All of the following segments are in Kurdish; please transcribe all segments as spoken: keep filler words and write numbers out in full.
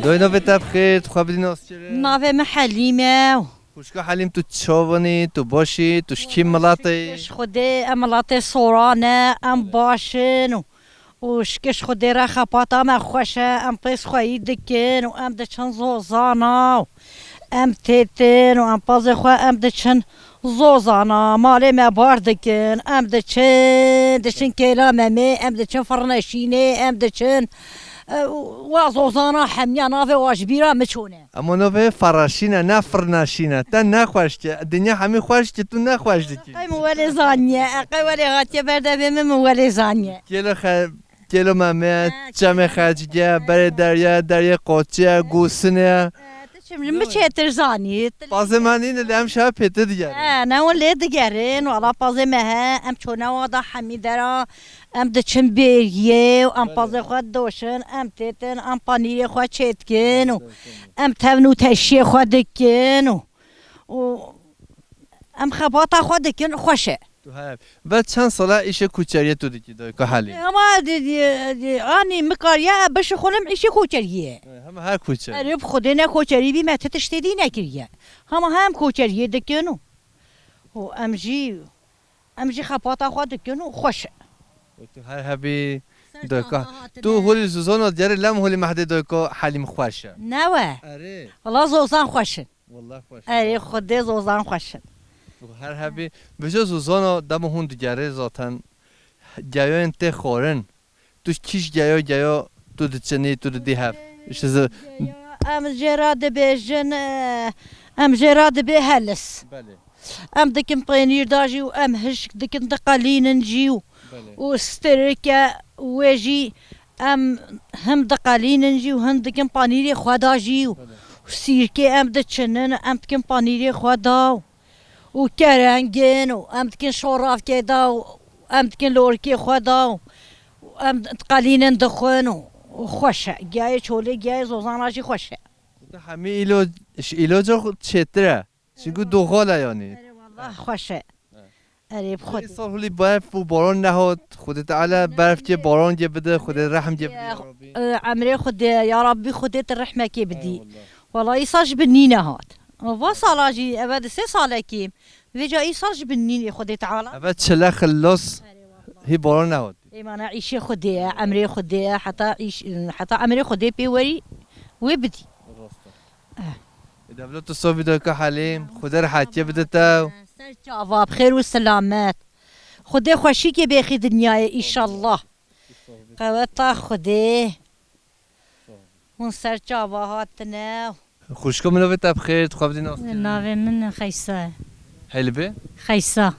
Doyê navê te bi xêr, tu xwe bidî nasî. Navê min Helîm e. Xwişka Helîm, tu çawanî, tu baş î, tu ji kî miletê? Şikir ji Xwedê, em miletê Soran e, em baş in û, û şikir ji Xwedê re xebata me xweş e, em pês xweyî dikin û em diçin zozana û em têtin û em pazê xwe em diçin zozana, malê me bar dikin, em diçin, diçin kêla memê, em diçin firneşînê, em diçin, e, wa zozana hemiya navê wa ji bîra min çûne. Ema navê feraşîn e, ne firnaşîn e. Te nexweş ki. Dinya hemî xweş ki, tu nexweş dikî. Qey min welê zaniye, e, qey welê hatiye berdevê min, min welê zaniye. Kêlo xe-, kêlo memê, ha, çemê kêlo xecge, berê derya, deryê qoçiye, gûsine. E, tu çim min çêtir zanî. Pazê me nîne, lê em şev pêtir digerin. E, ne hûn lê digerin, wala pazê me he, em çone wa da hemî dera, em diçin bêriyê û em pazê xwe didoşin, em têtin, em panîrê xwe çêdikin û em tevn û teşiyê xwe dikin û, û em xebata xwe dikin, xweş e. Tu her, ve çend sala îşê koçeriyê tu dikî dayika Helîm? Ama di, di, di, anî min kariye bişixulim îşê koçeriyê. Hema her koçer. Erê bi Xwedê ne koçerî bî me ti tiştê dî nekiriye. Hema hem koçeriyê dikin û, û em jî, em jî xebata xwe dikin û xweş e. Tu her hebî dayika. Tu holî zozana diyarê lem holî mehdê dayika Helîm xweş e. Ne we? Erê. Wala zozan xweş in. Wallah xweş. Erê Xwedê zozan xweş in. Her hebî. Bijo zozana dema hûn digerê zaten geyoyên tê xwarin. Tu kîj geyo geyo tu diçinî, tu didî hev. Îşte zi- Em jê re dibêjin, e, em jê re dibê helis. Belê. Em dikin peynîr da jî û em hişk dikin diqelînin jî û, belê, û stirike wê jî em him diqelînin jî û hin dikin panîrê xwe da jî û, belê, û sîrkê em diçinin, em dikin panîrê xwe da û, û kerengin û em dikin şoravkê da û em dikin lorikê xwe da û em diqelînin dixwin û, û xweş e. Giyayê çolê, giyayê zozana jî xweş e. Hemî îlo-, ji îloca xwe çêtir e. Çinkû doxala yanî. Erê wallah xweş e. Erê bi Xwedê. Îsal hulî berf û baran nehat. Xwedê Teala berf kê baran kê bide. Xwedê rehm kê bide ya Rabbî. E, emrê Xwedê ya Rabbî, Xwedê te rehmekê bidî. Eyvallah. Wala îsal ji bin nîne hat. Va sala jî eve di sê salekî. Vêca îsal ji bin nînê Xwedê Teala. Eve çile xilos. Erê wallah. Hî baran nehat. Ê mana îşê Xwedê ye, emrê Xwedê ye, heta îş, heta emrê Xwedê pê werî wê bidî. Rast e. Eh. Ê, devlet tu sobî dayika Helîm, Xwedê rehetiyê bide te. Ser çava, bi xêr û selamet. Xwedê xweşîkê bêxî dinyayê, îşallah. Qeweta Xwedê. Hûn ser çava hatine. Xwişko min navê te bi xêr, tu xwe bidî nas. Navê min Xeysa ye. Hey li bê? Xeysa.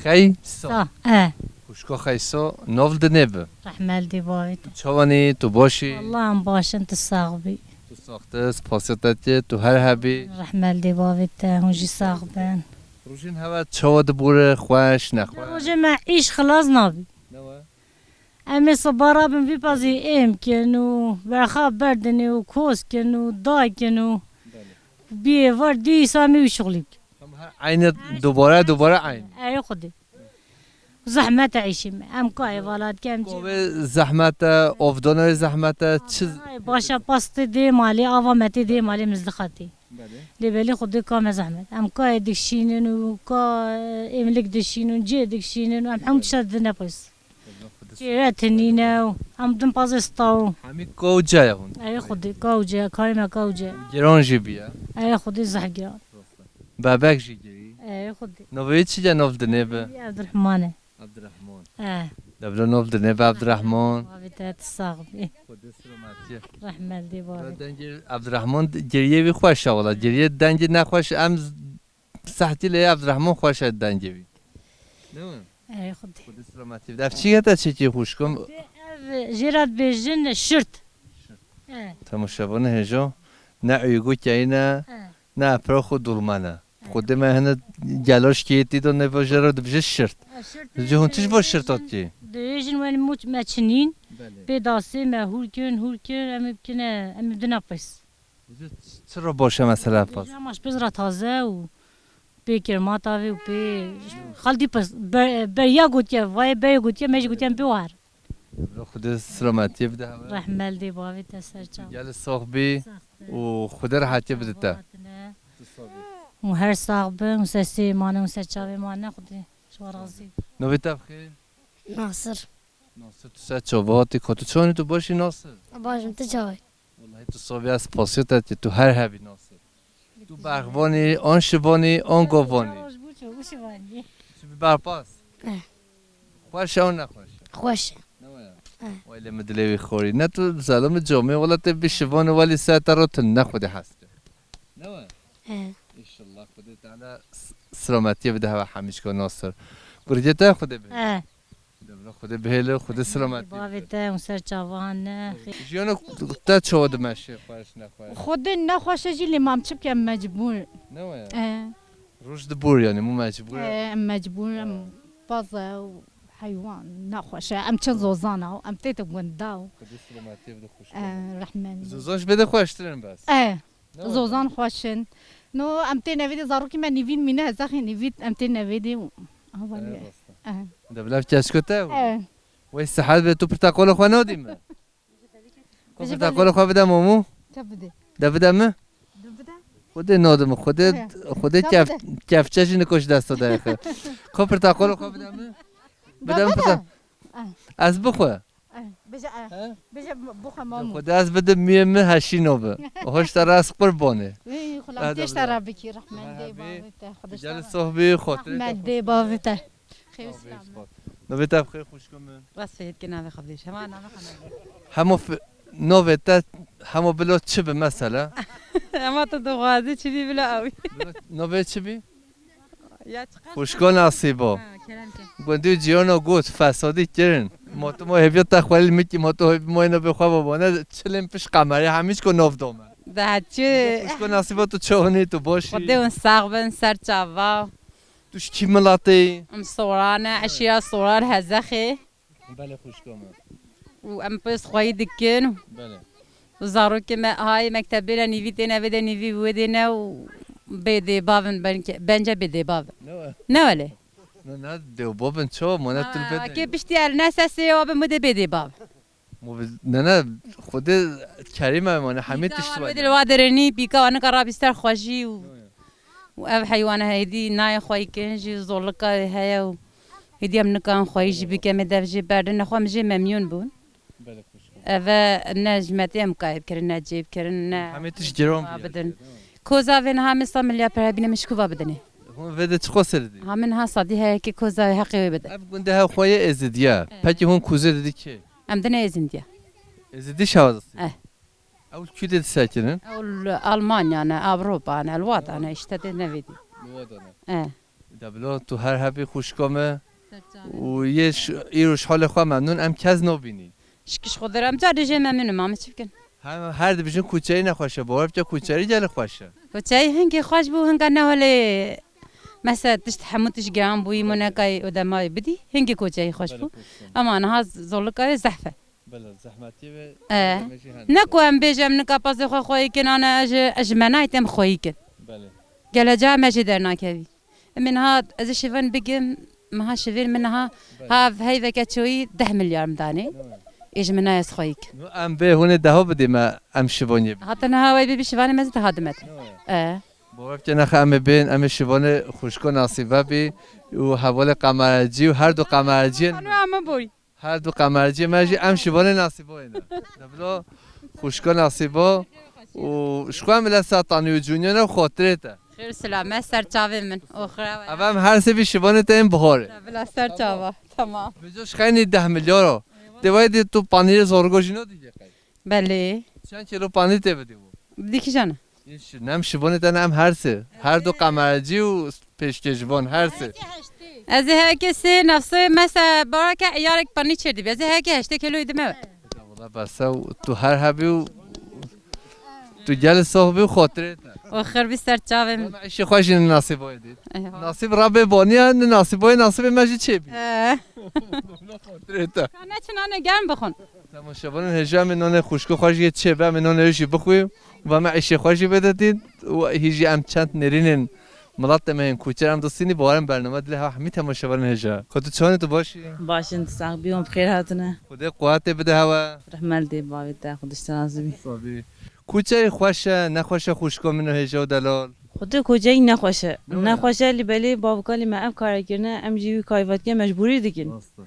Xeysa. Sa, e. Xwişko Xeysa, nav li dinê bi. Rehme li dê bavê te. Çawanî, tu baş î? Wallah em baş in, tu sax bî. Tu sax te, spasiya te tê, tu her hebî. Rehme li dê bavê te, hûn jî sax bin. Rojên hewe çawa dibûre, xweş, nexweş? Rojê me îş xilas nabî. Ne we? Em ê siba rabin vî pezî êm kin û berxa berdinê û kos kin û day kin û, belê, biyê var dîsa em ê wî şixulî bikin. Em her eynî dubare dubare eynî. Erê Xwedê. Zehmet e îşê me. Em kayê vala dike em cî. Kovê zehmet e, ovdonê zehmet e, çi? Ay, başa pastê dê malê, ava me tê dê malê, mizlixa tê. Belê. Lê belê Xwedê ka me zehmet. Em kayê dikişînin û ka, e, êmlik dişînin, cê dikişînin û em hemû tişta didine pis. Çêre tinîne û em din pazê staw. Hemî ka û caya hûn. Erê Xwedê, ka û caya, kayê me ka û caya. Giran jî bîye. Erê Xwedê zehf giran. Bebek jî girî. Erê Xwedê. Navê çi ye, nav dinê bi? Abdurrahman e. Abdurrahman. Eh. Devre nav dinê bi Abdurrahman. Bavê te tu sax bî. Xwedê selametiyê. Rehme li dê bavê. Dengê Abdurrahman giriyê wî xweş e wala. Giriyê dengê nexweş em Sahtî lê Abdurrahman xweş e dengê wî. Ne mi? Ey Xwedê. Xwedê selametî bide. Ev çi ye te çekî xwişkim? Ev jê re dibêjin şirt. Şirt. E. Temaşevanê hêja, ne ûygo keyne, e, ne efrax û dulmane. E. Xwedê me hene gelaş kê tî de ne ve jê re dibêje şirt. E, şirt. Ji hûn tij ve şirt hat kî? Dibêjin wen muç me çinîn. Belê. Pê dasê me hûr kin, hûr kin, em ê bikine, em ê bidine pis. Çi, çi ro baş e mesela paz? Ama ji pêz re taze û pê kirmata vê û pê xaltî pis, be-, beriya gotiye, vayê berê gotiye, me jî gotiye em pê war. Xwedê selametiyê bide hewe. Rehme li dê bavê te ser çav. Gelê sax bî. Sax. û Xwedê rehatiye bide te. Hatine. Û her sax bin, û ser sê mane, û ser çavê mane, Xwedê ji we razî. Navê te bi xêr? Nasir. Nasir, tu ser çava hatî, ka tu çawanî, tu baş î Nasir? Baş im, tu çawa yî? Wellahî tu savî, ez spasiya te dike, tu her hebî Nasir. Tu berxvanî, an şivanî, an gavanî. Roj bû ço, û şivanî. Tu bi berpas? Eh. Xweş e an nexweş e? Xweş e. Ne waya? Eh. Way lê min dilê wî xorî. Ne tu zelom camê, wela te bi şivan û welî ser te ro tu ne Xwedê hez ke. Ne waya? Eh. Înşallah Xwedê Teala s-, selametiyê bide hewa hemîşka Nasir. Gurgê te Xwedê bihêle. Eh. Devra Xwedê bihêle, Xwedê selametî bide. Bavê te û ser çavan ne. Jiyana te çawa dimeşe, xweş nexweş? Xwedê nexweş e jî lê mam çi bikem mecbûr. Ne waya? Eh. Roj dibor yani, mû mecbûr e. Eh, em mecbûr em. Ha. Paz e û heywan nexweş e. Em çin zozan e û em tête gunda û. Xwedê selametiyê bide xweş. Eh, rehmet. Zozan ji vê de xweştir in bes. Eh. Ne zozan xweş in. No, em tê nevê de zarokî me nîvîn mîne, hezexê nîvît em tê nevê de û. Aha, eh, vaniye. Rast e. Eh. De bila keşko te. Eh. Wey sihet be, tu pirteqola xwe nadî me? Ko pirteqola xwe bide mamû? Te bide. De bide mi? De bide. Xwedê nadim, Xwedê, eh, Xwedê kef-, kefçe jî nikoş desta de xwe. Ko pirteqola xwe bide mi? Bide mi pirteq-, eh, ez bixwe. Eh, bêje, eh. He? Bêje, bixwe mamû. Xwedê ez bidim miyê min heşî nabe. Hoş te rast qurbanê. Ey, xulam têş te re bikî, rehmet dê bavê te. Xwedê gel sohbî, xotirê te. Rehmet dê bavê te. Xêr û selam. Navê te bi xêr xwişka min. Rast fêt ke navê xwe bidêş. Hema navê xwe navê. Hema f-, navê te hema bilo çi bi mesela? Hema tu dixwazî çi bî bila ew. Bilo navê çi bî? Ya çiqas. Xwişka Nasîba. Ha, kerem ke. Gundî û ciyana got, fesadî kirin. Ma tu ma hêviya te xwe li mikî, ma tu hêvî ma êna bê xwe baba. Ne çilên pişt qemerê, hemî çiko nav dame. De çi? Xwişka Nasîba tu çawanî, tu baş î? Xwedê hûn sax bin, ser çava. Tu ji kî miletê yî? Em Soran e, eşîra Soran, Hezexê. Belê xwişka me. Û em pês xweyî dikin. Belê. Û zarokê me hayê mektebê ne nîvî têne vê de nîvî wê dê ne û bê dê bavin benke-, bence bê dê bavin. Ne we? Ne welê? Ne, ne, dê û bavin çawa mane tu li vê de? Kê piştî el ne sesê ya bi mu dê bê dê bavin. Mo bi-, ne, ne, Xwedê kerîme mane hemî tişt wene. Dê li wa derênî pîka wa nika rabî ser xwe jî û Ne we? Û ev heywana hêdî nayê xweyî kirin jî zorlika wê heye û hêdî em nikarin xweyî jî bikin, em ê dev jê berdin, nexwe em jê memnûn bûn. Belê xwişk. Eve ne ji me tê em kayê bikirin, ne cê bikirin, ne Hemê tişt giran bû bidin. Koza vê niha min sed milyar pere bîne min ji ku va bidinê? Hûn vê de çiqo ser didî? Ha min niha sadî heye ki koza wê heqê wê bide. Ev gundê hev xwe yê Êzidiya. Evet. Pekî hûn kuzê didî kê? Em dine Êzindiya. Êzidî şawa distî? Eh. Ew li kû de disekirin? Ew li Almanya ne, Ewropa ne, li wa da ne, işte de nevedî. Li wa da ne. E. De bila tu her hebî xwişka me. Serçavê. Û yê ş-, îro ji halê xwe memnûn, em kes nabînî. Şikiş xwe der em carê jê memnûn im, em çi bikin? Hem her dibijin kuçeyî nexweş e, bawer bike kuçerî gelek xweş e. Kuçeyî hingê xweş bû, hinga ne holê mesela tişt hemû tişt giran bûyî, Belê. Monekayê û demayê bidî, hingê kuçeyî xweş Belê bû. Xweş bû. Ama niha zolika wê zehf e. Bele, zehmetiyê ve E, malzeme jî hene. Ne ku em bêjin em nika pezê xwe xweyî kin, ana ez ji, ez ji menayê têm xweyî kin. Belê. Geleceya me jê dernakevî. Em ê niha ez ê şivên bigim, meha şivên min niha Belê. Ha heyveke çoyî deh milyar min danê. Ne? Ê ji min nayê ez xweyî kin. No, em bê hûnê deho bidî me, em şivoniyê bidî. Hata niha wey bê bi şivanê me zî deha dimet. Ne? E. Bawer bike nexe em ê bên, em ê şivanê xwişko Nasîbe bî û hevalê qemerecî û her du qemereciyên Anu ama boy. Her du qemerciyê me jî em şivanê Nasîboyê ne. Devlo xwişka Nasîbo û ji xwe em bile ser tanî û cûniyê ne û xotirê te. Xêr û selamet ser çavê min. Oxira we. Ev em her sê vî şivanê te yên biharê. Bila ser çava. Tamam. Vêca ji xeynî deh milyar o. Dê wayê dê tu panîrê zorgo jî no dî qey. Belê. Çend kîlo panîr tê bidî bû? Dikî jana. Îş, nem şivanê te ne em her sê. Her du qemercî û pêşkêşvan her sê. Ez ê heke sê nefsê mese barake iyarek panî çêrdî. Ez ê heke heştê kîloyî dime. Wala bese û tu her hebî û tu gel soh bî û xotirê te. O xir bî ser çavê min. Em îşê xwe jî nasîboyê dît. Eyvallah. Nasîb rabê boniya, ne nasîboyê nasîbê me jî çêbî. Ee. Xotirê te. Ne çi nane germ bixwin. Temaşevanên hêja em ê nonê xwişko xwe jî yê çêbe, em ê nonê wê jî bixwî û em ê îşê xwe jî bidetîn û hî jî em çend nêrînên miletê me yên kuçer em distînî, bawerim bername dilê hewa hemî temaşevanên hêja. Xwedê çawanê tu baş î? Baş in, tu sax bî, hûn bi xêr hatine. Xwedê quwetê bide hewa. Rehmet dê bavê te, Xwedê ji te razî bî. Sabî. Kuçeyî xweş e, nexweş e xwişko min û hêja û delal? Xwedê kuçeyî nexweş e. Ne were? Nexweş e, lê belê bav û kalê me ev kare kirine, em jî wî kayî vedike mecbûrî dikin. Rast e.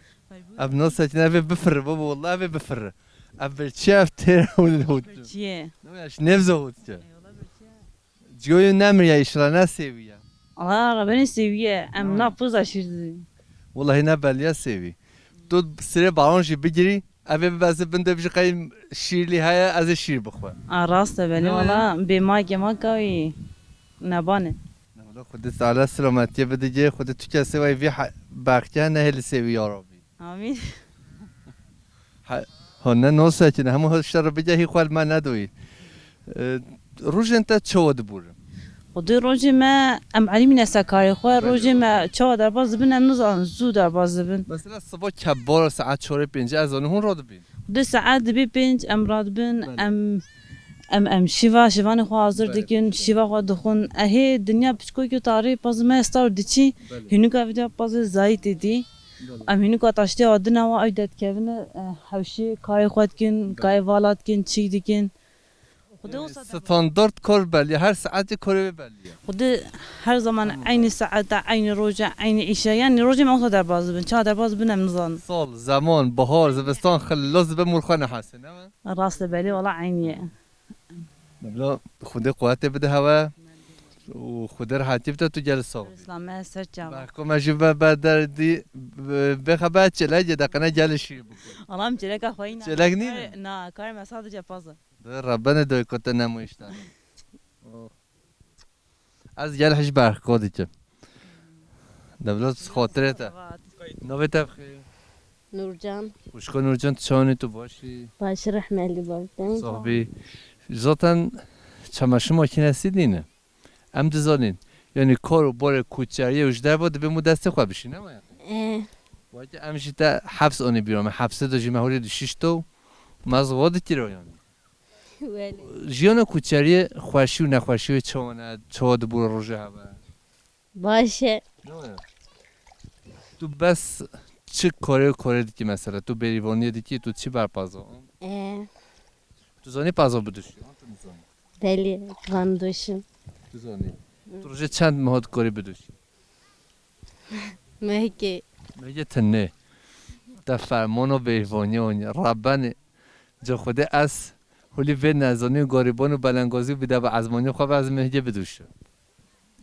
Ev nasek ne, ev ê bifirre baba, wallah ev ê bifirre. Ev bir çi, ev têr hûn hût. Bir çi ye? Ne were, ji nêvza hût ke. Eyvallah, bir çi ye? Ciyoyê nemiriye, îşla ne sêwiye. Allah, Rabbena sêwiye. Em na poza şîr didin. Wallahî ne beliye sêwî. Tu sirê balon jî bigirî, ev ê bibeze bin de bijî qey şîrlî heye, ez ê şîr bixwe. A, rast e belê, wala bêmayekê ma kawî nebane. Wala Xwedê Teala selametiyê bidigê, Xwedê tu kesê wayî vî he-, bextiye nehêli sêwî ya Rabbî. Amîn. Ha, hûn ne nosekine, hemû hişte re bigehî xwe li me nedoyî. E, rojên te çawa dibûrin? Xwedê rojê me, em elîmîne ser karê xwe, belê, rojê me çawa derbas dibin, em nizanin, zû derbas dibin. Mesela siba kebara saet çarê pêncî ez zanim hûn radibîn? Xwedê saet dibê pênc em radibin, belê, em, em, em şîva, şîvanê xwe hazir dikin, belê, şîva xwe dixwin. Ehê dinya piçkokî tarî pazime star diçî, belê, hînika vîdya pazê zayî tê dî. Em hînika taştê adina wa ew dedikevine, e, hewşê karê xwe dikin, belê, karê vala dikin, çîk dikin. Xwedê wisa standart kar belliye, her saetê karê wê belliye. Xwedê her zaman eynî saeta, eynî roja, eynî îşe. Yanî rojê me wisa derbas dibin. Ça derbas dibin em nizanin. Sal, zeman, bahar, zivistan, xilas dibe mûr xwe nehesê, ne mi? Rast e belê, wala eynî ye. Bila Xwedê quwetê bide hewe û Xwedê rehetî bide tu gel sax bî. Îslam me ser çava. Bexko me jî be, be derdî, be, bêxe be çêlek ye, deqene gel şîr bikwe. Alam çêleka xwe yî na. Çêlek nîne? Kar-, na, karê me sadece paz e. De Rabbene doy kote nemo işte. Oh. Ez gel hiç berxko dikim. Devlet xatirê te. Navê te bixêr? Nurcan. Xwişko Nurcan, tu çawanî, tu başî? Baş, rehme li bav te. Sahbî. Zaten çamaşir makinesi nîne. Em dizanîn. Yanî kar û barê kuçeriyê û ji derve dibê mû destê xwe bişîne, ne waya? Eh. Wayke em jî te hefs anî bîra me. Hefsê de jî me holê dişişto. Me ziwa dikiro yanî. Belê. Jiyana kuçeriyê xweşî û nexweşî wê çawa ne, çawa dibû rojê hewe? Baş e. Ne waya? Tu bes çi karê û karê dikî mesela? Tu bêrîvaniyê dikî, tu çi berpazo? Ee. Tu zanî pazo biduşî? Tu nizanî? Belê, van duşim. Tu zanî? Tu rojê çend meha dikarî biduşî? Mehkê. Mehkê tinê. Te fermano bêrîvaniyê onî. Rabenê. Ca Xwedê ez hulî vê nezanî û garîban û belengazî û bide bi ezmanî xwe ve ez mehkê bidûşim.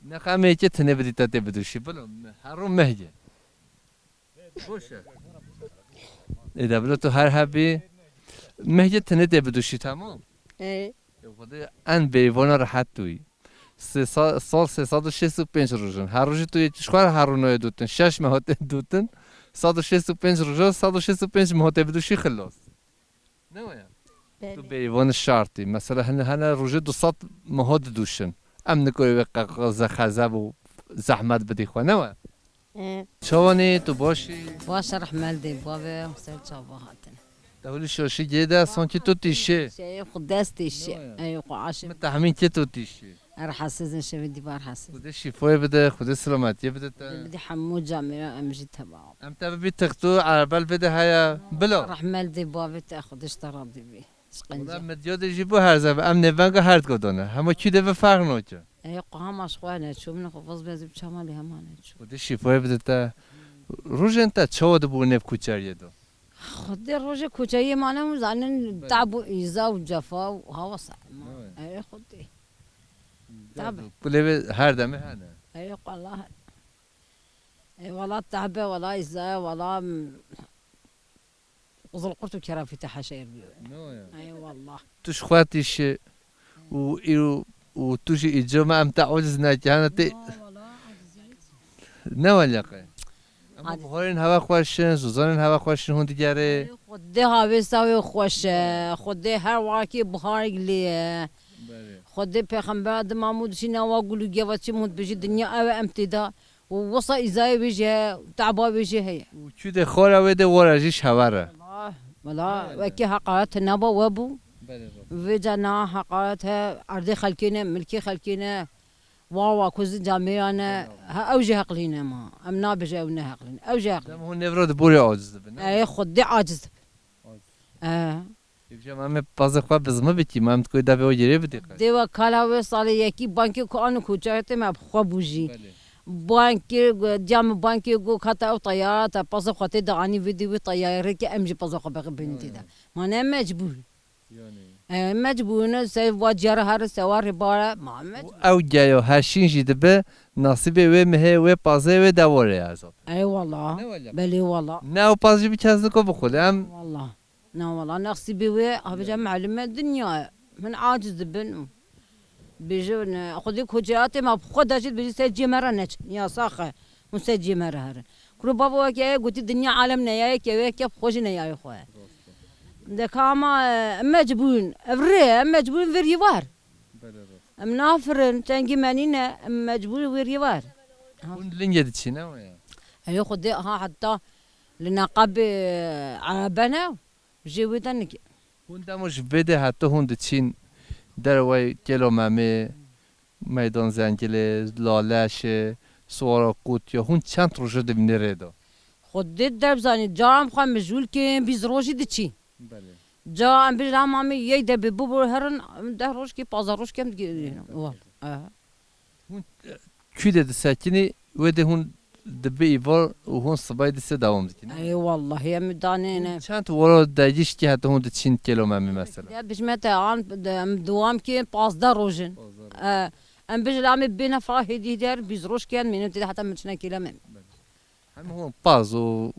Nexe mehkê tinê bidî te tê bidûşî. Bila, her ro mehkê. Boş e. Ê de bila tu her hebî mehkê tinê tê bidûşî, tamam? Ê. Ê Xwedê en bêrîvana rehet tu yî. Sê sa-, sal sê sed û şêst û pênc roj in. Her rojê tu yê çi xwar her rûnoyê dûtin. Şeş meha tê dûtin. Sed û şêst û pênc roja, sed û şêst û pênc meha tê bidûşî xilas. Ne waya? Belê. Tu bêrîvan şartî. Mesela hene, hene rojê du sed meha didûşin. Em nikarê wê qeqeze xezeb û zehmet bidî xwe, ne waya? Ee. Çawanî, tu baş î? Baş e, rehmel dê bavê, ser çava hatin. Te hulî şaşî gê de, sankî tu tîşê. Şeyê xwe dest tîşê. Ne waya? Ey xwe aşê. Min tehmîn kê tu tîşê. Er hesiz in şevê dîvar hesiz. Xwedê şîfoyê bide, Xwedê selametiyê bide te. Xwedê bide hemû camêra em jî teva. Em te bibî tixtû, erbel vê de heye. Bila. Rehmel dê bavê te, Xwedê ji te razî bî. Wala medya de jî bû her zeve, em nêvenga her digo dane. Hema kî de ve ferq nake. Ey, qo hema ji xwe ne çû, min xwe vaz bezî bi çama lê hema ne çû. Xwedê şîfoyê bide te. Rojên te çawa dibû nêv kuçeriyê de? Xwedê rojê kuçeriyê mane û zanin, belê, tab û îza û cefa û hawa se-, ma. Evet. Ey, Xwedê. Tab. Kulê ve her demê hene. Ey, wala. Ey, wala tabe, wala îza, wala, m-, Qizilqurt û kerafî te heşeyir bûye. No ya. Ey wallah. Tu ji xwe tîşe û, û, û tu jî îco me em te aciz neke, hene tê. No, wallah, aciziyet. Ne welyaqe? Em Hadi. Buharên heva xweş in, zozanên heva xweş in, hûn digerê. Xwedê havêsa wê xweş e. Xwedê her wakî buharek lê ye. Belê. Xwedê pêxembera dima mû dişîne wa gul û geva çi mû dibêjî dinya ew e em tê de. Û wisa îzayê wê jî heye, taba wê jî heye. Û çû dê xora wê dê wara jî ji hewa re. Wala, wala, wekî heqaret naba we bû. Belê, belê. Vê ca na heqaret he, erdê xelkê ne, milkê xelkê ne, wa wa kuzin camêra ne, belê, ha ew jî heqlîne ma. Em nabêje ew ne heqlîne. Ew jî heqlîne. Dem hûn nêvro di borê aciz dibin, ne? Ey, Xwedê aciz dibin. Aciz. E. Hêvî me pazê xwe bi zimî bikî, me em dikoy devê o yerê bidî qey. Dêwa kala wê salê yekî bankê ku an û koçayê te me bi xwe bû jî. Belê. Bankê, diya min bankê got heta ew teyara te pazê xwe tê de anî vê dê wê teyarê ke em jî pazê xwe bixin tê de. Ya, ya. Ma ne mecbûr. Yani. E, mecbûr ne se wa ciyara her se wa rê bare ma mecbûr. Ew geyo heşîn jî dibe nasîbê wê mihê wê pazê wê dewarê ya zaten. Eyvallah. Ne wele. Belê wallah. Ne ew paz jî bi kes niko bixwile em. Wallah. Na wala nexsîbê wê, ha, bêje, yani, melûm e dinya. Min aciz dibin. Bêje ne, xwedî koçeyatê me, xwe de jî dibêje ser ciyê me re neçin. Ya sax e. Hûn ser ciyê me re herin. Kuro bavo weke gotî dinya alem neyayê ke wê ke xwe jî neyayê xwe. Rast e. De ka ama, e, em mecbûrin. Ev rê, em mecbûrin vir yî war. Belê, rast. Em nafirin, tengî me nîne, em mecbûrin vir yî war. Hûn lingê diçîne waya? Eyo xwedê ha heta li neqabê, e, erebe ne. Jê wê de nike. Hûn demo ji vê de heta hûn diçîn derwey Kêlo Memê, Meydan Zengilê, Laleşê, Siwara Qutya, hûn çend roj e divînê rê de? Xwedê derbzanî, caran xwe mijûl kêm bîst rojî diçîn. Belê. Ca em bêjin, "Lama me yey de bê bibû herin, em deh roj kê, pazdeh roj kêm digihînin." Belê. Wal. Aha. Hûn, e, kû de disekinî, wê de hûn dibi îvar û hûn sibayî dise dewam dikin, ne? Ey wallahî, em danê ne. Hûn çend wara de giştî heta hûn diçîn Kêlo Memê mesela? Ya bijme te an, de, em dewam kê pazdeh roj in. Pazdeh roj. E, em bijin amê bêne fa hêdî der, bîst roj kê em mînin tê de heta min çine Kêlo Memê. Belê. Hemî hûn paz û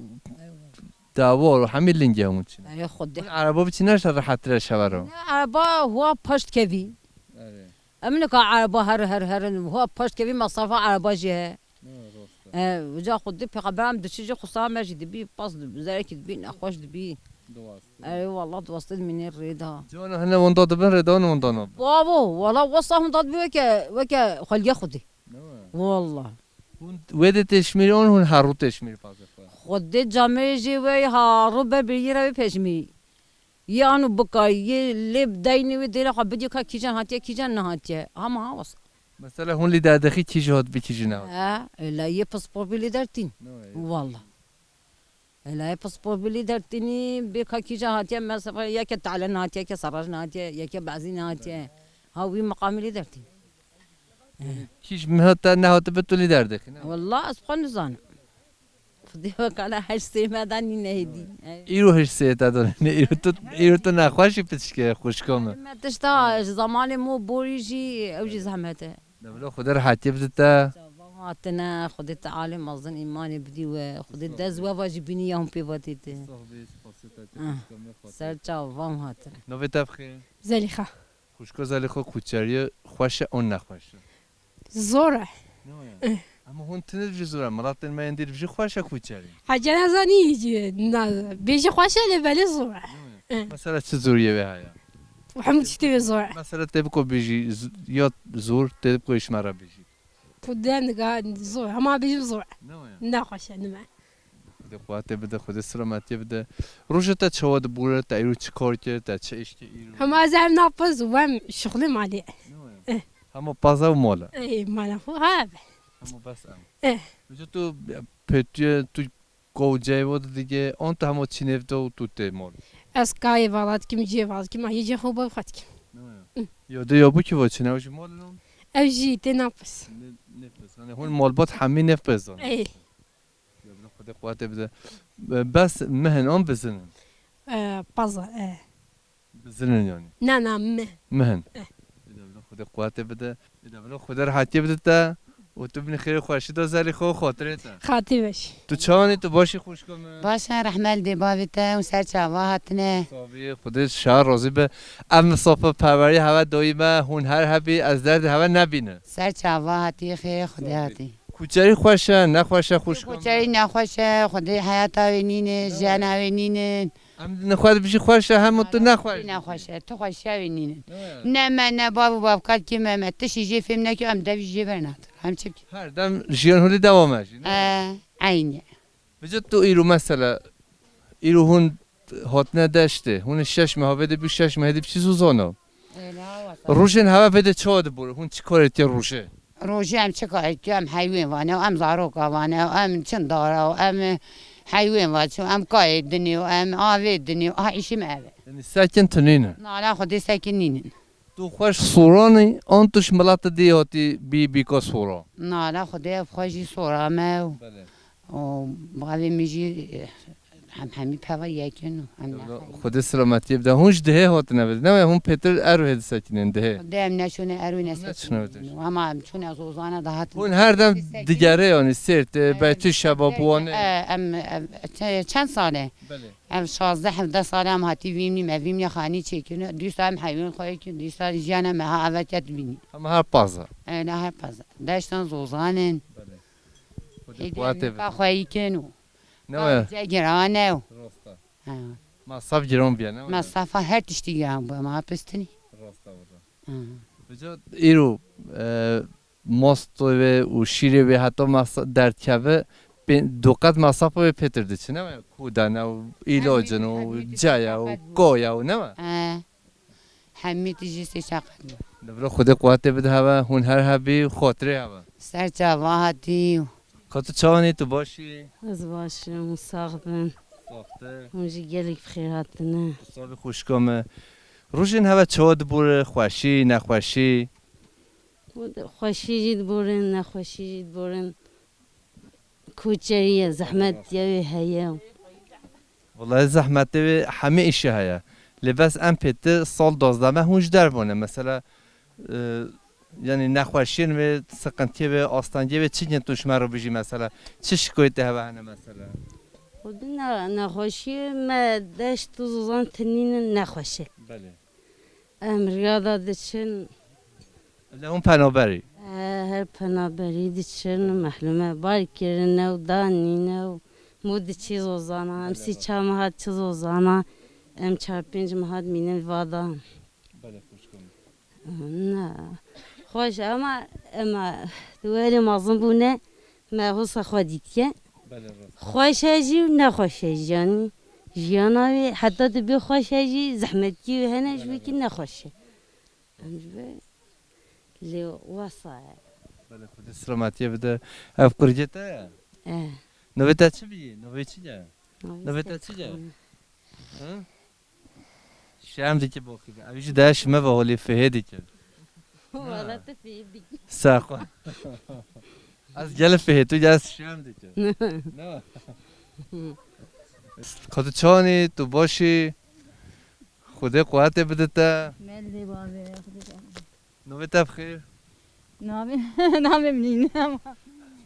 dawar û hemî lingê hûn çin. Ey Xwedê. Hûn ereba biçî ne ji rehettir e şevero? Ne ereba hûa paşt kevî. Erê. Em nika ereba her, her, herin, hûa paşt kevî, mesrefa ereba jî he. Ne, rast e. E, uca Xwedê pêxember em diçî jî xusa me jî dibî, paz dibî, zerekî dibî, nexweş dibî. Diwastî. Ey wallah diwastî dimînê rê da. Cana hene wenda dibin rê da, wenda nabin. Bavo, wala wesa hûn da dibî weke, weke xweliye Xwedê. Ne wa? Wallah. Hûn wê de têşmîrî an hûn her rû têşmîrî pazê xwe? Xwedê camê jê wê ha rû be birî re wê pêşmî. Yê ano bikay, yê lê deynê wê dêra xwe bidî ka kîjan hatiye, kîjan nehatiye. Hema ha wasa. Mesela hûn lî derdixî kî jî hat bi kî jî nehat? He, ela yê pispor bî lî dertîn. Ne wa yê? Wallah. Ela yê pispor bî lî dertînî, bê ka kîjan hatiye, mesela yeke tale nehatiye, yeke seraj nehatiye, yeke bezî nehatiye. Ha wî miqamî lî dertîn. Kîj miha te nehatibe tu lî derdixî, ne? Wallah ez xwe nizanim. Xwedê wekala heşt sê me da nîne hêdî. Îro heşt sê te da nîne, îro tu, îro tu nexweşî piçke xwişka me. Me tişta ji zamanê mo borî jî ew jî zehmet e. Devla Xwedê rehetiyê bide te. Çavan hatine, Xwedê Tealê mezin îmanê bidî we. Xwedê dest we va jî bînî ya hûn pê vatê te. Sağ bî, spasiyê te, Ah, xwişka me, xatirê. Ser çavan hatine. Navê te bi xêr? Zelîxa. Xwişko Zelîxo, kuçeriyê xweş e an nexweş e? Zor e. Ne waya? Eh. Ama hûn tine dibijî zor e. Miletên me yên dî dibijî xweş e kuçerî. Hece nezanî, na, bêjî xweş e lê belê zor e. Ne waya? Eh. Mesela çi zoriyê wê heye? Hemû tiştê wê zor e. Mesela tê biko bêjî z-, ya zor, tê biko ji me re bêjî. Xwedê niga zor e. Hema bêjim zor e. Ne waya? Ne xweş e, nime. Xwedê quwetê bide, Xwedê selametiyê bide. Roja te çawa dibûre, te îro çi kar kir, te çi îş kir îro? Hema ez em napez û em şixulê malê. Ne waya? Eh. Hema paza û mala. Ey, mala xwe, ha be. Hema bes em. Eh. Vêca tu pêtiye, tu koceyê vo didige, an tu hema çînê vide û tu tê mal? Ez kayê vala dikim, ciyê vala dikim, ayê cê xwe bo xwe dikim. Ne waya? Hı. Ya de ya bu ki vo çîne, ew jî mal non? Ew jî tê napez. Ne, ne pez. Hani hûn malbat hemî ne pez zan. Ey. Ya bila Xwedê quwetê bide. Bes mihin an bizinin? E, paza, e. Bizinin yani. Na, na, mi. Mihin. Eh. Ya bila Xwedê quwetê bide. Ya bila Xwedê rehatiyê bide te. Û tu binî xêr û xweşî de Zelîxo, xatirê te. Xatirê weş. Tu çawanî, tu başî xwişka me? Baş e, rehmet dê bavê te û ser çava hatine. Sabî, Xwedê şer razî be. Ev misafiperwerî heve doyî me, hûn her hebî, ez derdê heve nebîne. Ser çava hatî, xêrê Xwedê hatî. Kuçerî xweş e, nexweş e, xwişka me? Kuçerî nexweş e, Xwedê heyata wê nîne, jiyana wê nîne. Em li xwe dibijî xweş e, hema tu nexweş. Nexweş e, tu xweşiya wê nîne. Ne. Ne me, ne bav û bavkar kî me, me tişî jê fêm nekir, em devî jê bernadin. Em çi bikin? Her dem jiyan holî dewam e jî, ne? E, eynî. Vêca tu îro mesela, îro hûn hatine deştê, hûn şeş meh vê de bû, şeş meh dî çi zû zano? Rojên heve vê de çawa dibû? Hûn çi karê tê rojê? Rojê em çi karê tê, em heywên vane, em zaroka vane, em çindara, em heywên va çû, em kayê dinê, em avê dinê, ha îşî me ev e. Sekin tu nîne. Nala Xwedê sekin nînin. Tu xweş Soranî, an tu ji milata dî hatî bî bîka Sora? Nala Xwedê ev xwe jî Sora me û Belê. û bavê min jî, eh, hem hemî peva yekin û em Xwedê selametiyê bide. Hûn ji dihê hatine bide. Ne hûn pêtir ero hê disekinin dihê. Xwedê em neçûne ero nesekinin. Ama em çûne Zozana da hatin. Hûn her dem digerê yanî sêrt, e, belkî şeba buwane. E, em, em, çe-, çend sale? Belê. Ev şazdeh hevdeh sale em hatî vîmnî, me vîmnî xanî çêkirin. Dîsa em heywan xwe yekin, dîsa jiyana me ha eve ket vînî. Ama her paza. Öyle her paza. Deştan Zozanin. Belê. Xwedê Hêdî quwetê nika xwe yekin û. Ne waya? Cegirane û. Rosta. Ha. Masraf giran biye, ne waya? Masrafa her tiştî giran bû, ma pistinî. Rosta wira. Ha. Bica îro, e, mosto wê û şîrê wê heta masa-, derdkeve, pê-, du qet masrafa wê pêtir diçin, ne waya? Kûdane û îlocin û caya û koya û ne waya? He. Hemî tijî sê çaqet bû. Li vir Xwedê quwetê bide heve, hûn her hebî, xotirê heve. Ser çava hatî. Ka tu çawanî, tu başî? Ez baş im, sax bin. Saxtir. Hûn jî gelek bi xêr hatine. Tu sax bî xwişka me. Rojên heve çawa dibûre, xweşî, nexweşî? Xweşî jî diborin, nexweşî jî diborin. Koçerî ye, zehmet ya wê heye. Welahi zehmetê wê hemî îşê heye. Lê bes em pêtir sal duwazdeh me hûn ji derve ne. Mesela, e, yanî nexweşiyên wê, siqintiyê wê, astengiyê wê çi yên tu ji me re bijî mesela? Çi şikoyetê heve hene mesela? Xwedî ne-, nexweşiyê me deşt û zozan tinînin nexweş e. Belê. Em riya da diçin. Li hûn penaberî? E, her penaberî diçin, mehlûme bar kirine û danîne û mû diçî zozana. Em sî çar meha çi zozana, em çar pênc meha dimînin vada. Belê, xwişk im. Na. Xweş, ama, ema tu werê mezin bûne, me hosa xwe dîtiye. Belê, rast. Xweş e jî û nexweş e jî, yanî jiyana wê heta tu bê xweş e jî, zehmetiyê wê hene, ji wê kî nexweş e. Em ji vê lê wesa ye. Belê, Xwedê selametiyê bide. Ev qurgê te ye? E. Navê te çi bî? Navê çi ye? Navê te çi ye? Hı? Şerm dike bokî. Ev jî daya şime ve holî fihê dike. Wala tu fihê dike. Saxo. Ez gele fihê tu gel şerm dike. Ne? Ka tu çawanî, tu başî? Xwedê quwetê bide te. Mel dê bavê, Xwedê. Navê te bi xêr? Navê, navê min nîne ama.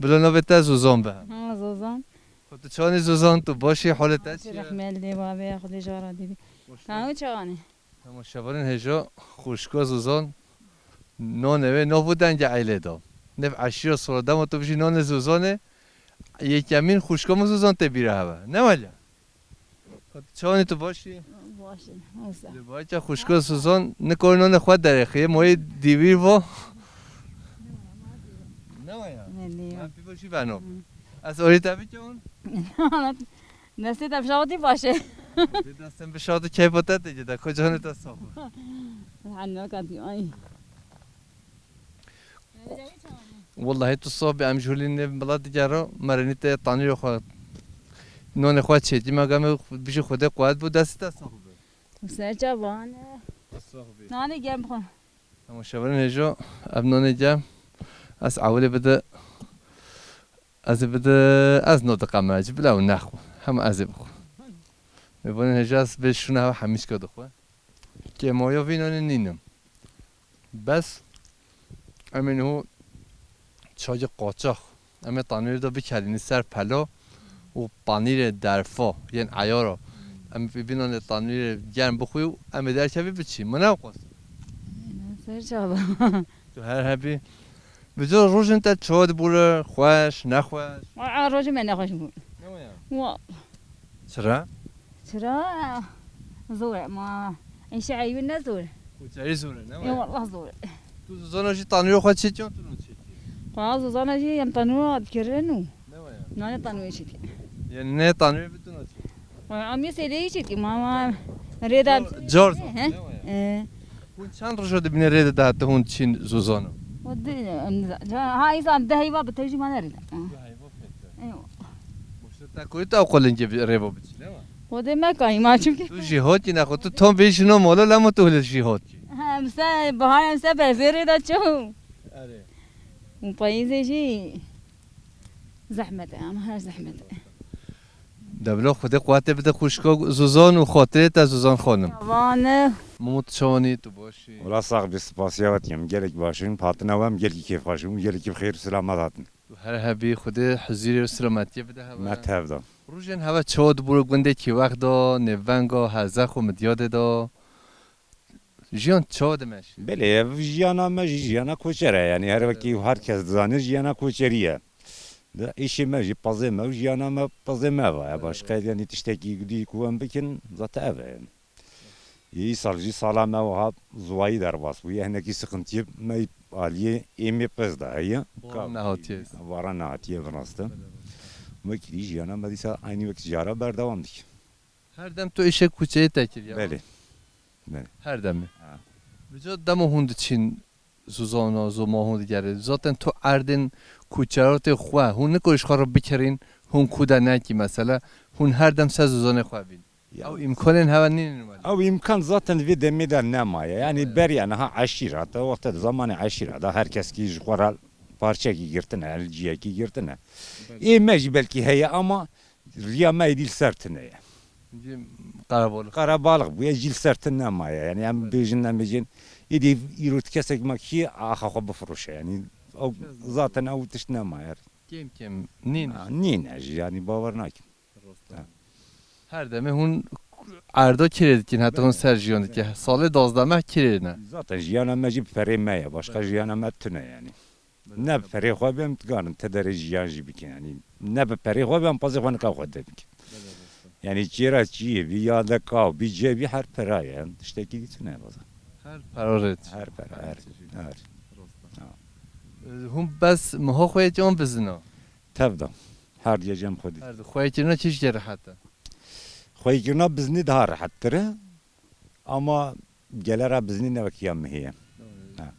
Bila navê te Zozan be. Ha, Zozan. Xwe tu çawanî Zozan, tu baş î, holê te çi ye? Rehmet lê bavê, Xwedê jara dîbî. Baş. Ka ew çawanî? Temaşevanên hêja, xwişka Zozan, nonê wê, nav û dengê eylê da. Nêv eşîra Sora dema tu bijî nonê Zozanê, yekemîn xwişka min Zozan tê bîra heve. Ne wele? Ka tu çawanî, tu baş î? Baş im, wisa. Lê baca xwişka Zozan nikare nonê xwe derêxiye, moyê dîvîr va. Ne wa ya? Ne, ne ya. Ben pîva jî beno. Hı. Ez orî te bikim? Destê te bişawitî baş e. Dê destên bişawitî keyfa te têce de, kocanê te sağ ol. Hanno katî, ay. Wellahî tu sohbê em ji holî nê bila digera, merenî te tanîrê xwe, nonê xwe çêtî me, game bijî Xwedê quwet bû, destê te sax be. Tu ser çavan e. Tu sax bî. Nanê germ xwe. Temaşevanên hêja, ev nonê germ, ez ewilê bide, ez ê bide, ez no diqeme, ji bila ew nexwe, hema ez ê bixwe. Mêvanên hêja ez vê şûna hev hemîşka dixwe. Kêmaya vî nanê nînim. Bes em ê niho çayê qaçax, em ê tanûrê de bikelînin ser pela û panîrê derfa yên eyara. Em ê vî nanê tanûrê germ bixwî û em ê derkevî biçî. Min ew qas. Ser çava. Tu her hebî. Bi cor rojên te çawa dibûre, xweş, nexweş? Aa, rojê me nexweş bû. Ne waya? Wa. Çira? Çira? Zor e, ma. Înşa eyû ne zor. Koçerî zor e, ne waya? Ê, wallah zor e. Tu zozana jî tanûrê xwe çêkiyan, tu no çêkî? Xwe zozana jî em tanûra dikirin û. Ne waya? Nane tanûrê çêkî. Yanî ne tanûrê bi tu no çêkî? Xwe em yê sêdeyî çêkî, ma, ma rêda. Car, car zor, he? Ne waya? Ee. Hûn çend roja dibîne rê de dihate hûn çîn zozana? O di, em, ha, îsan deh heyva bi tevjî mane rê de. Ha. Deh heyva pête. Eywa. Boşta te koyî te ew qolingê bi-, rê bo biçî, ne wa? Xwedê me kayî ma çimkî. Tu jî hotî nexwe, tu tam vê jino mala lema tu hile jî hotî. Em se bahar em se bezêrê de çû. Erê. Û payîzê jî zehmet e, ama her zehmet e. Deblo Xwedê quwetê bide xwişka Zuzan û xatirê te Zuzan xanim. Vane. Mumut çawanî tu başî. Wela sax bî, spasiya we dikim. Gelek baş in, hatina we em gelkî kêfxweş bûn, gelekî bi xêr û selamet hatin. Tu her hebî, Xwedê huzurê û selametiyê bide heve. Me tev da. Rojên heve çawa dibû gundê Kîwex da, nêvenga Hezex û Midyadê da? Jiyan çawa dimeşe? Belê, ev jiyana me jî jiyana koçer e. Yanî her wekî her kes dizane jiyana koçerî ye. De îşê me jî pezê me û jiyana me pezê me ve ye. Başqa yanî tiştekî gudî ku em bikin, zaten ev e. Yê îsal jî sala me wiha ziwayî derbas bûye. Hinekî siqintiyê me aliyê êmê pez de heye. Baran nehatiye. Baran nehatiye, bi rast e. Wekî dî jiyana me dîsa eynî wek cara berdewam dike. Her dem tu îşê kuçeyê te kiriye? Belê. Belê. Her demê. Ha. Bi ca dema hûn diçîn Zuzana, zoma hûn digerê. Zaten tu erdên kuçeratê xwe, hûn niko ji xwe re bikirîn, hûn ku de nekî mesela, hûn her dem ser Zuzanê xwe bîn. Ya. Ew îmkanên hewe nînin welî. Ew îmkan zaten di vê demê de nemaye. Yanî beriya niha eşîra, te wexta di zamanê eşîra de her keskî ji xwe re parçekî girtine, li ciyekî girtine. Belê. Ê me jî belkî heye ama riya me êdî li ser tune ye. Cî qerebalix. Qerebalix bûye, cî li ser tune nemaye. Yanî em bêjin, em bêjin, êdî îro kesek me kî axa xwe bifiroşe. Yanî ew zaten ew tişt nemaye. Kêm kêm nîn. Ha, nîne jî, yanî bawer nakim. Rast e. Ha. Her demê hûn erda kirê dikin, heta hûn ser jiyan dikin. Salê duwazdeh meh kirê ne? Zaten jiyana me jî bi perê me ye, başqa jiyana me tune yanî. Ne bi perê xwe bê em dikarin te derê jiyan jî bikin yanî. Ne bi perê xwe bê em pazê xwe nika xwe de bikin. Yanî çêra çiyê bî ya de kaw bî cê bî her pera ye. Tiştekî dî tune baza. Her pera rê. Her pera, her. Her. Rast e. Ha. E, hûn bes miha xwe yê can bizina? Tev de. Her diye cem xwe dî. Her di xweyekirina çi ji rehet e? Xweyekirina biznî daha rehettir e. Ama gelera biznî ne wek ya mihê ye. Ha.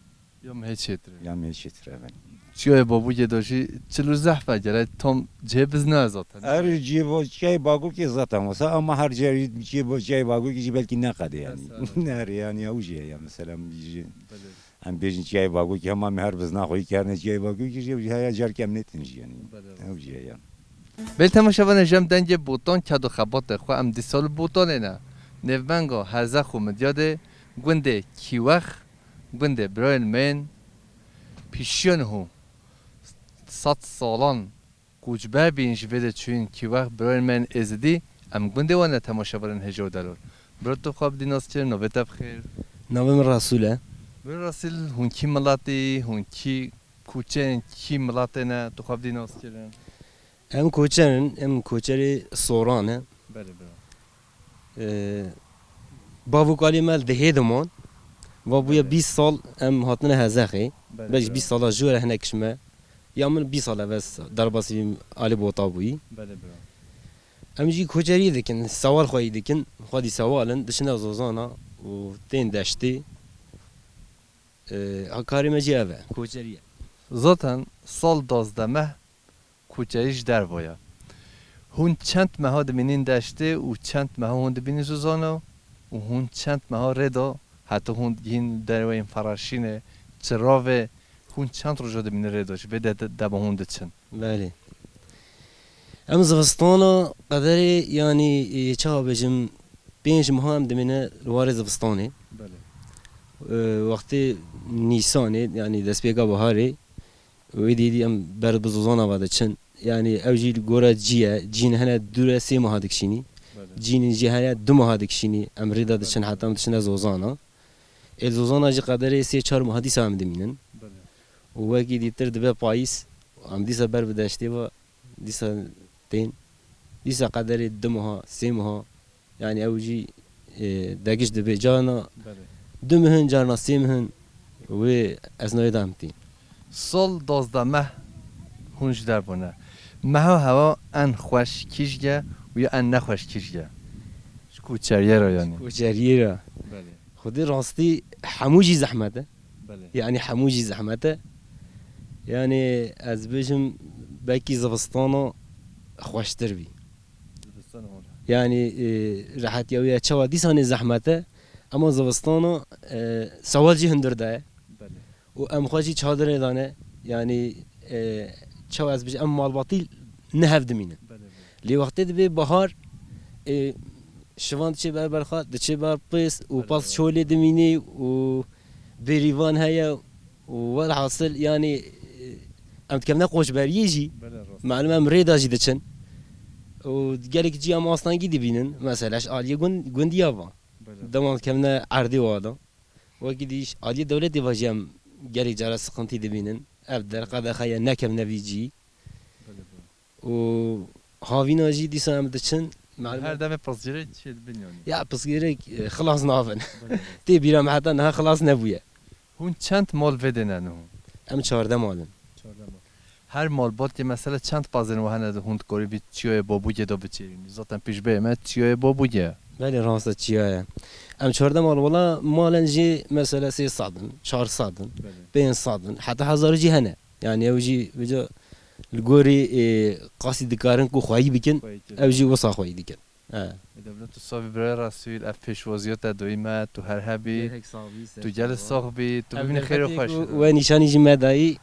Ya mihê çêtir e. Ya mihê çêtir e, evet. Çiyayê Babûkê de jî çil û zehf e, gere tam cihê bizna zaten. Her cihê bo-, çiyayê Bagûkê zaten wisa ama her cihê, cihê bo-, çiyayê Bagûkê jî belkî ne qedê yani. Her yanî ew jî heye mesela jî. Belê. Em bêjin çiyayê Bagûkê, hema me her bizna xwe yî kerine çiyayê Bagûkê jî, ew jî heya carkê em nêtin jî yanî. Belê. Ew jî heya. Belê temaşevanê, ji em dengê Botan ked û xebatê xwe em dîsa li Botanê ne. Nêvbenga Hezex û Midyadê gundê Kîwex, gundê birayên me yên pîşiya niho sed salan koçber bîn ji vê de çûyîn Kîwex, birayên me yên Êzidî, em gundê wan ne temaşevanên hêja û delal. Bira tu xwe bidî naskirin, navê te bi xêr? Navê min Resûl e. Bira Resûl, hûn kî miletî, hûn kî koçeyên kî miletê ne, tu xwe bidî naskirin? Em koçer in, em koçerê Soran e. Belê bira. Ee, bav û kalê me li dihê diman. Va bûye bîst sal em hatine Hezexê. Belê bira. Belkî bîst sala jû re hinek ji me. Ya min bîst sal ev ez derbasî alî Bota bûyî. Belê bira. Em jî koçerî dikin, sewal xweyî dikin, xwedî sewal in, diçine Zozana û tên deştê. Ee, ha karê me jî ev e, koçerî ye. Zaten sal duwazdeh meh koçerî ji derve ye. Hûn çend meha dimînin deştê û çend meha hûn dibînin Zozana û hûn çend meha rê de heta hûn digihîn derveyên Feraşînê, Çiravê, hûn çend roja dimînin rê de ji vê de, de, dema hûn diçin? Belê. Em zivistana qederê, yanî, e, çawa bêjim, pênc meha em dimîne li warê zivistanê. Belê. E, wextê Nîsanê, yanî destpêka biharê, wê dî dî em ber bi Zozana ve diçin. Yanî ew jî li gora cî ye. Cîn hene dû re sê meha dikişînî. Belê. Cînên jî hene du meha dikişînî. Em rê de diçin heta em diçine Zozana. Ê Zozana jî qederê sê çar meha dîsa em dimînin. Belê. Û wekî dîtir dibe payîz, em dîsa ber bi deştê ve, dîsa tên. Dîsa qederê du meha, sê meha, yanî ew jî, e, degiş dibe. Carna Belê. Du mehin, carna sê mehin, wê ez nayê de em tîn. Sal duwazdeh meh hûn ji derve ne. Meha hewa en xweş kîj ye û ya en nexweş kîj ye? Ji koçeriyê re yanî. Ji koçeriyê re. Belê. Xwedê rastî hemû jî zehmet e. Belê. Yanî hemû jî zehmet e. Yanî ez bêjim belkî zivistana xweştir bî. Zivistana hûn re. Yanî, e, rehetiya wî ye, çawa dîsanê zehmet e, ema zivistana, e, sewal jî hundir de ye. Belê. Û em xwe jî çadirê de ne. Yanî, e, çawa ez bijim, em malbatî ne hev dimînin. Belê, belê. Lê wextê dibe bahar, e, şivan diçe ber berxa, diçe ber pês û Belê, pas belê. Çolê dimînê û bêrîvan heye û welhasil, yanî, e, em dikevne qoçberiyê jî. Belê, rast. Malum em rê de jî diçin. Û gelek cî em astengî dibînin. Mesela ji aliyê gund-, gundiya va. Belê. Dema dikevne erdê wa de. Wekî dî ji aliyê dewletê ve jî em gelek cara siqintî dibînin. Ev der qedexe ye, nekevne vî cî. Belê, belê. Û havîna jî dîsa em diçin. Malum Her demê pirsgirêk çê dibin yanî. Ya pirsgirêk, e, xilas nabin. Belê, belê. Tê bîra me heta niha xilas nebûye. Hûn çend mal vê dê ne niho? Em çardeh mal in. Çardeh mal. Her malbatê mesela çend pezên we hene de hûn dikarî vî çiyayê Babûgê de biçêrîn? Zaten pêşbêyê me çiyayê Babûgê ye. Belê, rast e, çiya ye. Em çardeh mal, wela malen jî mesela sê sed in, çar sed in, Belê. Pênc sed in, heta hezar jî hene. Yanî ew jî vêca li gorî, ê, qasî dikarin ku xweyî bikin, Xweyî kirin. Ew jî wisa xweyî dikin. He. Ê, dewlet û savî birayê Resûl, ev pêşwaziya te doyî me, tu her hebî. Gelek sax bî, ser Tu gelek çava. sax bî, tu Ev bibînî xêr û derfetê xweş. ku we nîşanî jî me dayî,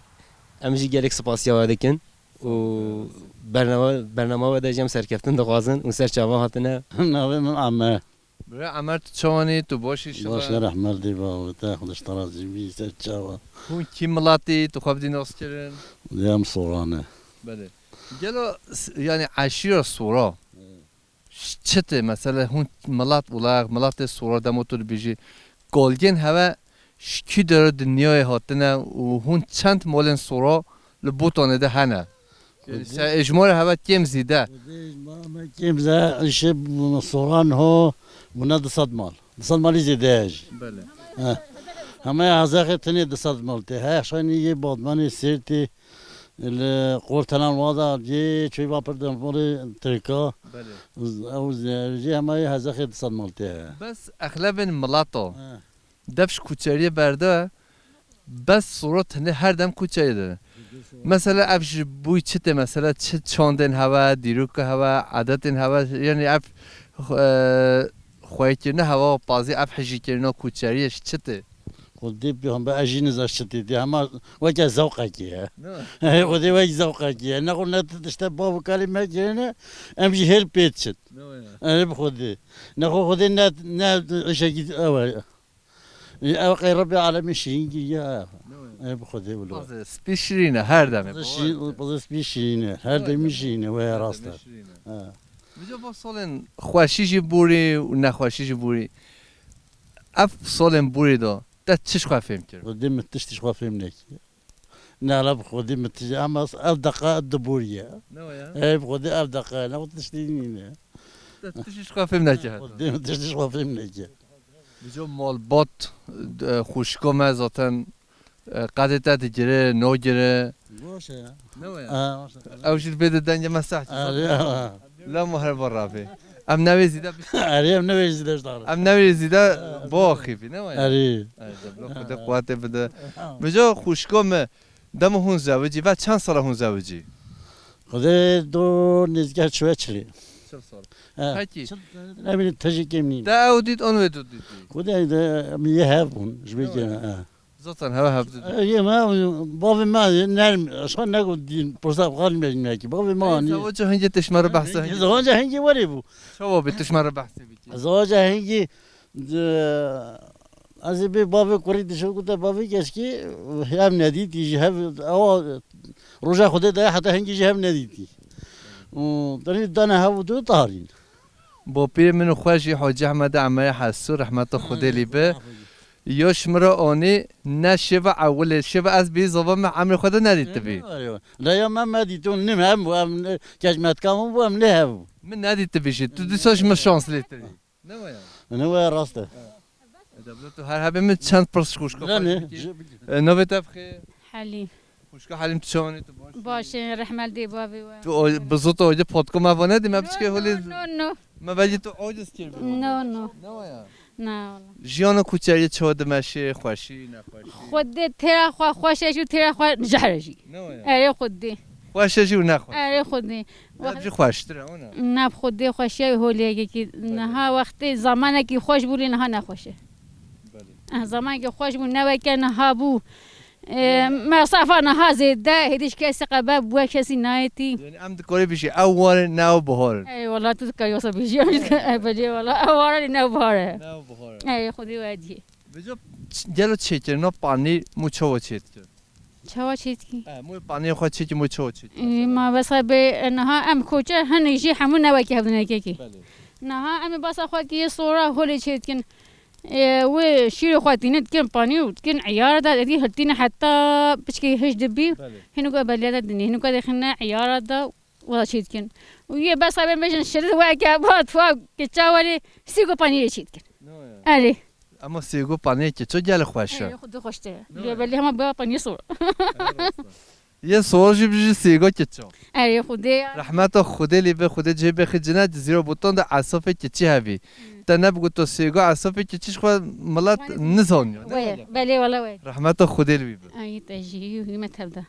em jî gelek spasiya we dikin. Û bernama, bernama we de jî em serkeftin dixwazin û ser çava hatine. Navê min Amer. Birê Emer, tu çawanî, tu baş î şifa? Baş e, rehmet dê ba, te Xwedê ji te razî bî, ser çava. Hûn kî miletî, tu xwe bidî naskirin? Dê em Soran e. Belê. Gelo s-, yanî eşîra Sora. Ş-, çi tê mesela hûn milet û layek, miletê Sora demo tu dibêjî, kolgên heve ji kî dero dinyayê hatine û hûn çend malên Sora li Botanê de hene? Yanî se êjmara heve kêm zîde. Xwedê ji me kêm ze, îşê Soran ho bûne du sed mal. Du sed malî zêde ye jî. Belê. He. Heme ya Hezexê tenê du sed mal tê. He, şaynî yê Badmanê, Sêrtê, li Qortelan wa da, yê Çoyva pir de malê Tirka. Belê. Ew zê-, jê hema yê Hezexê du sed mal tê. Bes exlebên mileta. He. Dev ji kuçeriyê berde, bes Sora tenê her dem kuçeriyê de. Mesela ev ji bo çi tê, mesela çi çandên heve, dîroka heve, edetên heve, yanî ev, e, xweyîkirina heva pazî, ev hijîkirina kuçeriyê ji çi tê? Xwedê pê hembe ez jî nizam çi tê, hema weke zewqekê ye. Ne? Xwedê wek zewqekê ye. Nexwe ne tişte bav û kalê me kirine, em jî hêr pê diçin. Ne ya? Erê bi Xwedê. Nexwe Xwedê ne, ne îşekî ew e. Ew qey Rebbê alemê şîrîn kiriye. Ne ya? Erê bi Xwedê wilo. Pazê spî şîrîn e, her demê. Pazê şîrîn, pazê spî şîrîn e. Her demî şîrîn e, wê rast e. Şîrîn e. Ha. Vêca va salên xweşî jî borî û nexweşî jî borî. Ev salên borî de te çi ji xwe fêm kir? Xwedê min tiştî ji xwe fêm nekir. Ne, ala bi Xwedê min tiştî, ama ev deqa ev diboriye. Ne o ya? Ey bi Xwedê ev deqa, ne o tiştî nîne. Te tiştî ji xwe fêm nekir heta? Xwedê min tiştî ji xwe fêm nekir. Vêca malbat, e, xwişka me zaten, e, qedê te digire, nagire. Baş e ya. Ne o ya? Ha, baş e. Ew jî dibê di dengê me sehkî. Ha, ya. La muhar barabê. Em newê zîde bişt-, Erê, em newê zîde ji dara. Em newê zîde biaxivî, ne waya? Erê. Erê, de bila Xwedê quwetê bide. Vêca xwişka me, dema hûn zewicî, ve çend sala hûn zewicî? Xwedê do nêzîkî çil e. Çil sal. He. Pekî. Çil, ne bileyim, tejî kêm nîn. Te ew dît, an wê tu dîtî? Xwedê de em yê hev bûn, ji bê Ne waya? He. Zaten heve hevdî. E, yê me, bavê me nerm, şan nego din, pirsa xal me nekî. Bavê me Ey, anî. Zewaca hingê tişme re behse hingê. Zewaca hingê werê bû. Çawa bê tişme re behse bikî? Zewaca hingê, e, ez ê bê bavê kurî dişo ku te bavê keşkî hev nedîtî jî hev, ewa roja Xwedê de heta hingê jî hev nedîtî. Û tenê dane hev û du tarîn. Bapîrê min û xwe jî Hacî Ehmedê Emerê Hesû, rehmeta Xwedê lî be. Yo ji min re anî ne şêva ewilê, şêva ez bî zava me emrê xwe de nedîtibî. Leya me me dîtûn nim hem bû, em ne, keşmetka min bû, em lê hev bû. Min nedîtibî jî, tu dîsa ji min şanslêtir î. Ne waya? Ne waya, rast e. E, de bila tu her hebê min çend pirs xwişka Bira xwe ne? Dikî. E, navê te bixê? Helîm. Xwişka Helîm, tu çawanî, tu baş î? Baş e, rehmet dê bavê we. Tu o, bi zot o, potka me va nedî, me biçikê holê. No, no, no. Me belkî tu aciz kir bî. No, no. Ne waya? Na, wala. Jiyana kuçeriyê çawa dimeşê, xweşî, nexweşî? Xwedê têra xwe xweş e jî û têra xwe jehr e jî. Ne waya? Erê Xwedê. Xweş e jî û ne xweş. Erê xwedî. Ev jî xweştir e, ona. Nav xwedî xweşiya wî holê yekekî. Belê. Niha wextê zamanekî xweş bû lê niha nexweş e. Belê. Eh, zamanekî xweş bû, ne weke niha bû. Eh, Belê. Mesafa niha zêde, hêdî ji kesî qebe bûye kesî nayêtî. Yani em dikorê bîjî ew war e, ne ew bihar e. Ey wala tu dikarî wisa bîjî. Ey belê wala, ew war e, ne ew bihar e. Ne ew bihar e. Ey xwedî we diyê. Vêca ç-, gelo çêkirina panî mû çawa çêdikir? Çawa çêdikî? E, mû paniyê xwe çêkî, mû çawa çêdikî? Ê, mesela? Ma besa bê, e, niha em koçer hinek jî hemû ne wekî hev dine yekekî. Belê. Niha em ê basa xwe kî yê sora holê çêdikin. Ê, wê şîrê xwe tîne dikin panî û dikin eyara da, êdî hiltîne heta piçkî hij dibî. Belê. Hînûka belliya da dinê, hînûka dixine eyara da. Wela çêdikin. Û yê besa bên bêjin şerit weke bat wa kiça welê sîgo paniyê çêdikin. No ya. Erê. Ama sîgo paniyê kiço gel xweş e. Erê, xwedî xweştir e. No ya. Lê belê hema bêwa paniyê sor. Erê, rast e. Yê sor jî bijî sîgo kiço. Erê, xwedê. Rehmeta xwedê lê be, xwedê cihê bexî cine, di zîro botan de esafê kiçî hebî. Hmm. Te nebiguto sîgo esafê kiçî ji xwe milet nizaniyo. Wê, belê wala wê. Rehmeta xwedê li wî be. Ay, te jî hîmet hevda.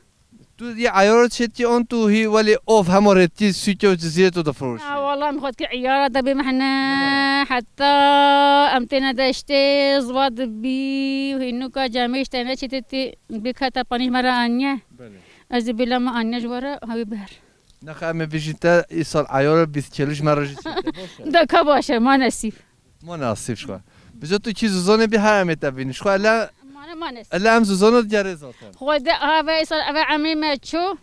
Tu yê eyara çêdikî an tu hî welê ov hema rêdikî sûkê û cizîrê tu difiroşî? Na, wala em xwe dikir eyara de bê mehne, heta em têne deştê, ziwa dibî, hînûka cemê ji te neçêtê tê, bê keta panî ji me re aniye. Belê. Ez ê bêla me aniye ji we re, hawî ber. Nexe em ê bijîn te îsal eyara bîst kêlû ji me re jî çêdikî. Deka baş e, ma nesîb. Ma nesîb ji xwe. Bijo tu kî zozanê bî her em ê te bînin. Ji xwe ele, mane, mane. Ele em zozana digerê zaten. Xwedê ave îsal eve emê me çû,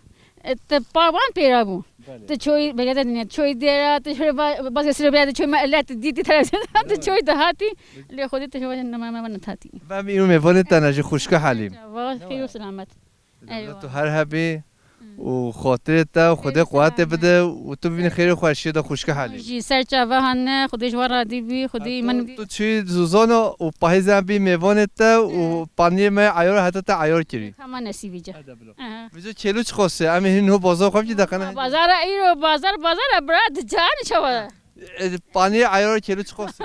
e, te pa wan pêra bû. Belê. Te çoyî belê de dinê, çoyî dêra, te şöyle ba-, bazı süre bile te çoyî me ele te dîtî televîzyon, te çoyî de hatî. Lê xwedê te şöyle ne me, me, me hatî. Ve em îro mêvanê te ne jî xwişka Helîm. Va, xeyr û selamet. Eyvallah. Tu her hebî û xatirê te û Xwedê quwetê bide û tu bibînî xêr û xweşiyê de xwişka Helîm. Jî ser çava hane, Xwedê ji we razî bî, Xwedê îman bî. Tu çûyî zozana û pahîzan bî mêvanê te û paniyê me eyara heta te eyar kirî. Hema nesîbî ca. Hede bilo. Aha. Vêca kêlû çi qasî? Em ê hîn ho bazar xwe bî deqene. Bazara îro, bazar, bazara bira di can çawa. E, paniyê eyara kêlû çi qasî?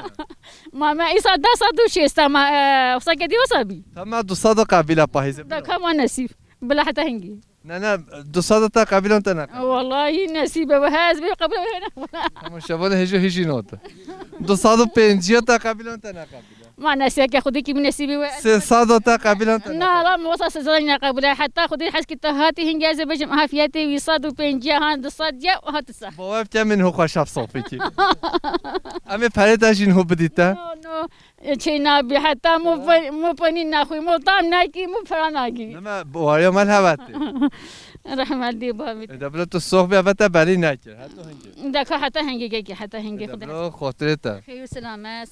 Ma me îsa deh sed û şêst ma, e, wisa kedî wisa bî. Tamam, du sed qebîle pahîzê. Da ka ma nesîb. Bila heta hingî. Ne, ne, du sed te qebîlan te ne qebîle. Wallahî nesîbe we hez bê qebîle we ne. Tamam, şevane hêjo hêjî note. Du sed û pêncî te qebîlan te ne qebîle. Ma nesiyeke xwedî kî min nesîbî we. Sê sed te qebîlan te ne. Na, la min wesa sezerên ne qebîle. Heta xwedî heskî te hatî hingê ez ê bêjim, ha fiyetê wî sed û pêncî han du sed ye, hat sa. Bawer bike min ho xweş hef safî kî. Em ê perê te jîn ho bidî te. No, no. Çê nabî, heta mû pe-, mû penî naxwî, mû tam nakî, mû pera nakî. Nema, wariya me hevatê. Rehmet dê bavê. E, de bila tu sox bê, ve te belî nekir. Heta hingê. De ka heta hingê gekî, heta hingê. E, de Xwedê bila razî. Xotirê te. Xeyr û selamet,